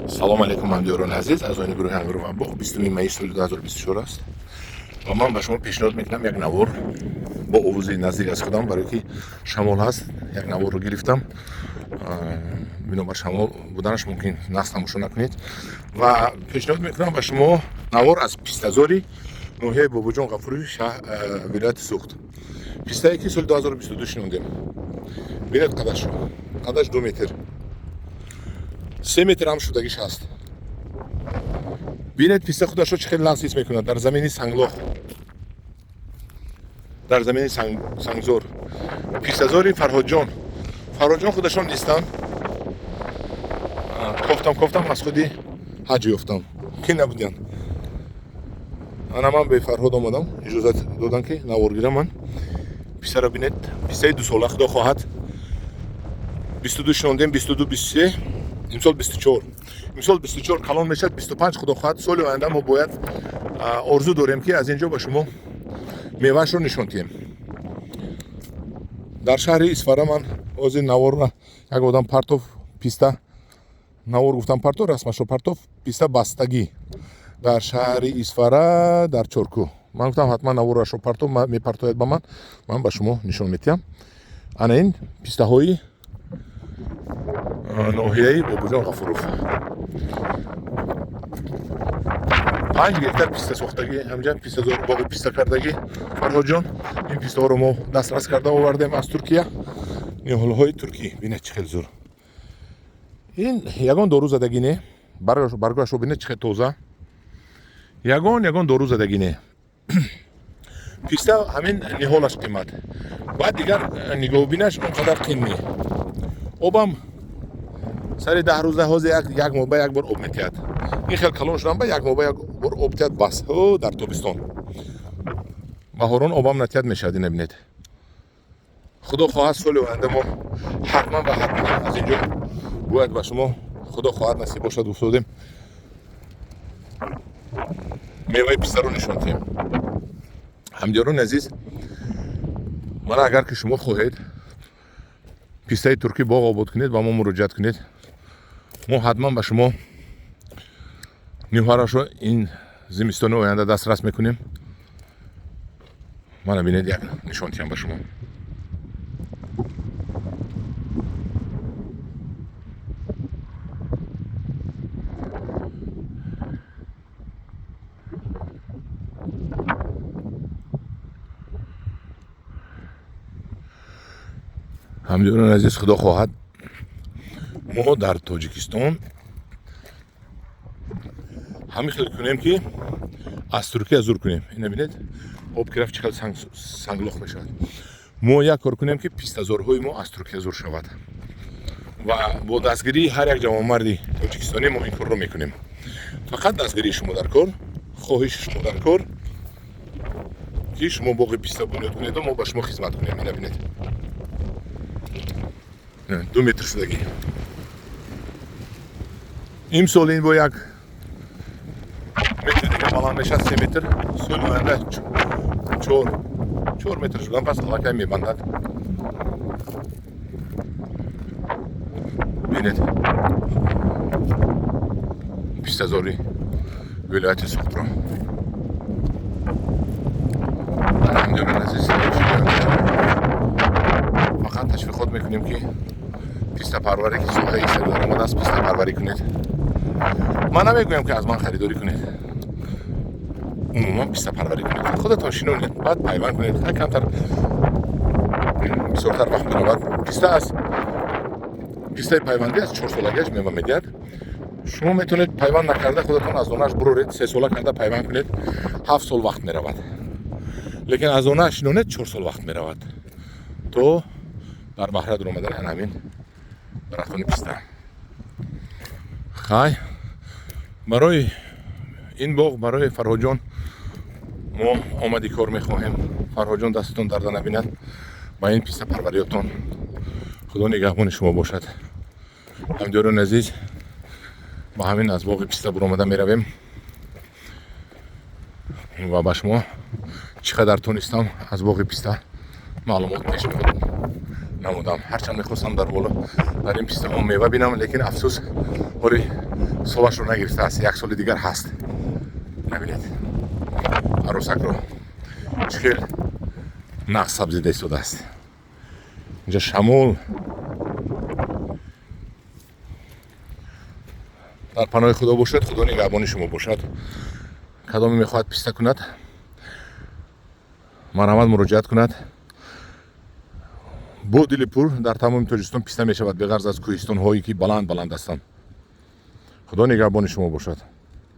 Салом алейкум, ҳамдиёрони азиз. Аъзоёни гурӯҳи Ангур ва боғ, 20 майи соли 2024 аст ва ман ба шумо пешниҳод мекунам як навор бо овози наздик аз худам, барое ки шамол ҳаст. Як наворро гирифтам, бинобар шамол буданаш мумкин нағз тамошо накунед, ва пешниҳод мекунам ба шумо навор аз пистазори ноҳияи Бобоҷон Ғафурови, вилояти Суғд. Пистае ки соли 2022 шинондем. Бинед қадашро, қадаш 2 метр, 3 метр ҳам шудагиш ҳаст. Бинед, писта худашро чӣ хеле нағз ҳис мекунад дар замини санглох, дар замини сангзор. Пистазори Фарҳодҷон. Фарҳодҷон худашон нестанд. Кофтам, кофтам, аз худи ҳаҷ ёфтам, ки набудянд. Ана ман бе Фарҳод омадам, иҷозат додам, ки навор гирам ман. Пистаро бинед, пистаи дусола, худо хоҳад, 22 шинондем, 22, 23, имсол 24, имсол 24 калон мешавад, 25, худо хоҳад, соли оянда мо бояд, орзу дорем, ки аз ин ҷо ба шумо меваашро нишон диҳем. Дар шаҳри Исфара ман ҳозир наворро як одам партов, писта навор гуфтам, партов, расмашро партов, писта бастагӣ дар шаҳри Исфара, дар Чоркӯ. Ман гуфтам, ҳатман наворашро партов, мепартояд ба ман, ман ба шумо нишон медиҳам. Ана ин пистаҳои ноҳияи Бобоҷон Ғафуров, 5 гектар писта сохтагӣ, ҳамҷа пистазор, боғи писта кардагӣ Фарҳодҷон. Ин пистаҳоро мо дастрас карда овардем аз Туркия, ниҳолҳои туркӣ. Бинед, чӣ хел зур. Ин ягон дору задагӣ не, баргоашро бинед, чӣ хел тоза. Ягон дору задагӣ не. Писта ҳамин ниҳолаш қимат, баъд дигар нигоҳубинаш он қадар қин не. Обам сари 10 рӯза, ҳозир як моҳ ба як бор об метиҳад. Ин хел калон шудан ба як моҳ ба як бор об тиҳад, бас. Дар тобистон, баҳорон обам натиҳад, мешавад. Ина бинед, худо хоҳад, соли оянда мо ҳатман ва ҳатман аз ин ҷо бояд ба шумо, худо хоҳад, насиб бошад, гуфтодем, меваи пистаро нишон диҳем. Ҳамдиёрони азиз, мана агар ки шумо хоҳед пистаи туркӣ боғ обод кунед, ба мо муроҷиат кунед. Мо ҳатман ба шумо ниҳорашро ин зимистони оянда дастрас мекунем. Мана бинед, як нишон диҳам ба шумо. Ҳамдиёрони азиз, худо хоҳад, мо дар Тоҷикистон ҳамин хел кунем, ки аз Туркия зур кунем. Ина бинед, об ки рафт, чӣ хел санглох мешавад. Мо як кор кунем, ки пистазорҳои мо аз Туркия зур шавад, ва бо дастгирии ҳар як ҷавонмарди тоҷикистонӣ мо ин корро мекунем. Фақат дастгирии шумо дар кор, хоҳиши шумо дар кор, ки шумо боғи писта бунёд кунеду мо ба шумо хизмат кунем. Ина бинед, 2 метр шудагӣ. Имсол ин бо 1 метр дига баланд мешавад, 3 метр. Соли оянда 4 метр шудан пас аллакай мебандад. Бинед, пистазори вилояти Суғдро. Ҳамдиёрони азиз, фақат ташвиқот мекунем, ки пистапарварӣ, ки соҳаи сардаромад аст, пистапарварӣ кунед. Ман намегӯям, ки аз ман харидорӣ кунед, умуман пистапарварӣ кунед, худатон шинонед, баъд пайванд кунед. Камтар бисёртар вақт меравад. Писта аз пистаи пайвандӣ аз 4-солагиаш мева медиҳад. Шумо метавонед пайванд накарда, худатон аз донааш буроред, 3-сола карда пайванд кунед, 7 сол вақт меравад. Лекин аз донааш шинонед, 4 сол вақт меравад то дар баҳра дуромадани ҳамин дарахтони писта. Хай, барои ин боғ, барои Фарҳодҷон мо омади кор мехоҳем. Фарҳодҷон, дастатон дарда набинад ба ин пистапарвариётон, худо нигаҳбони шумо бошад. Ҳамдиёрони азиз, ба ҳамин аз боғи писта буромада меравем ва ба шумо чӣ қадар тонистам аз боғи писта маълумот пешниҳод намудам. Ҳарчанд мехостам дар боло, дар ин пистаҳо мева бинам, лекин афсӯс, Ори солашро нагирифтааст, як соли дигар ҳаст. Набинед арӯсакро, чӣ хел нағз сабзида истодааст. Инҷа шамол. Дар паноҳи Худо бошед, Худо нигаҳбони шумо бошад. Кадоме мехоҳад писта кунад, марҳамат, муроҷиат кунад. Бо дили пур дар тамоми Тоҷикистон писта мешавад, беғарз аз кӯҳистонҳое, ки баланд баланд ҳастанд. Худо нигаҳбони шумо бошад.